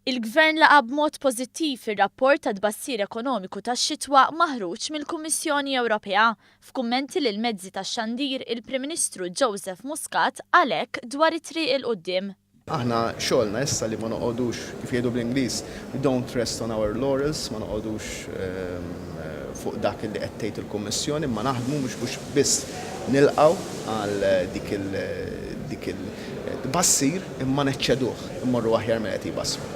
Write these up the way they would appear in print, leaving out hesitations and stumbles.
Il-Gvern laqa' b'mod pożittiv ir-rapport ta' tbassir ekonomiku tax-xitwa maħruġ mill-Kummissjoni Ewropea. F'kummenti lill-mezzi tax-xandir, il-Prim Ministru Joseph Muscat qal hekk dwar it-triq 'il quddiem. Aħna xogħolna issa li ma noqogħdux, kif jgħidu bl-Ingliż, we don't rest on our laurels, ma noqogħdux fuq dak li qed tgħid il-Kummissjoni, imma naħdmu mhux biex biss nilqgħu għal dik il dik il tbassir imma neċċeduh, immorru aħjar milli qed jbassru.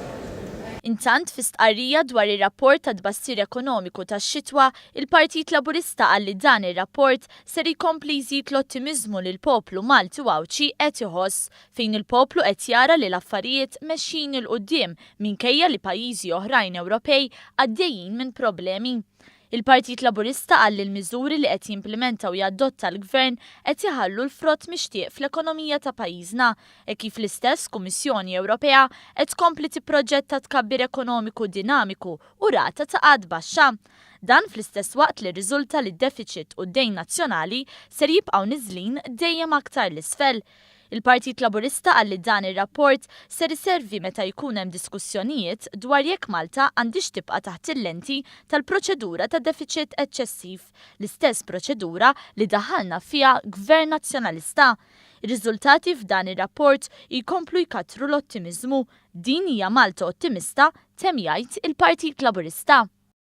Intant, fi stqarrija dwar ir-rapport tat-tbassir ekonomiku tax-xitwa, il-Partit Laburista qal li dan ir-rapport ser jkompli jżid l-ottimiżmu li l-poplu Malti u Għawdxi qed iħoss, fejn il-poplu qed jara li l-affarijiet mexjin 'il quddiem minkejja li pajjiżi oħrajn Ewropej għaddejjin minn problemi. Il-Partit Laburista qal li l-miżuri li qed jimplimenta u jaddotta l-Gvern qed iħallu l-frott mixtieq fl-ekonomija ta' pajjiżna, hekk kif l-istess Kummissjoni Ewropea qed tkompli tipproġetta tkabbir ekonomiku dinamiku u rata ta' qgħad baxxa. Dan fl-istess waqt li rriżulta li d-defiċit u d-dejn nazzjonali ser jibqgħu niżlin dejjem aktar 'l isfel. Il-Partit Laburista qal li dan ir-rapport ser iservi meta jkun hemm diskussjonijiet dwar jekk Malta għandhiex tibqa' taħt il-lenti tal-proċedura ta' defiċit eċċessiv, l-istess proċedura li daħħalna fiha Gvern Nazzjonalista. Ir-riżultati f'dan ir-rapport jkomplu jkattru l-ottimiżmu. Din hija Malta ottimista, temm jgħid il-Partit Laburista.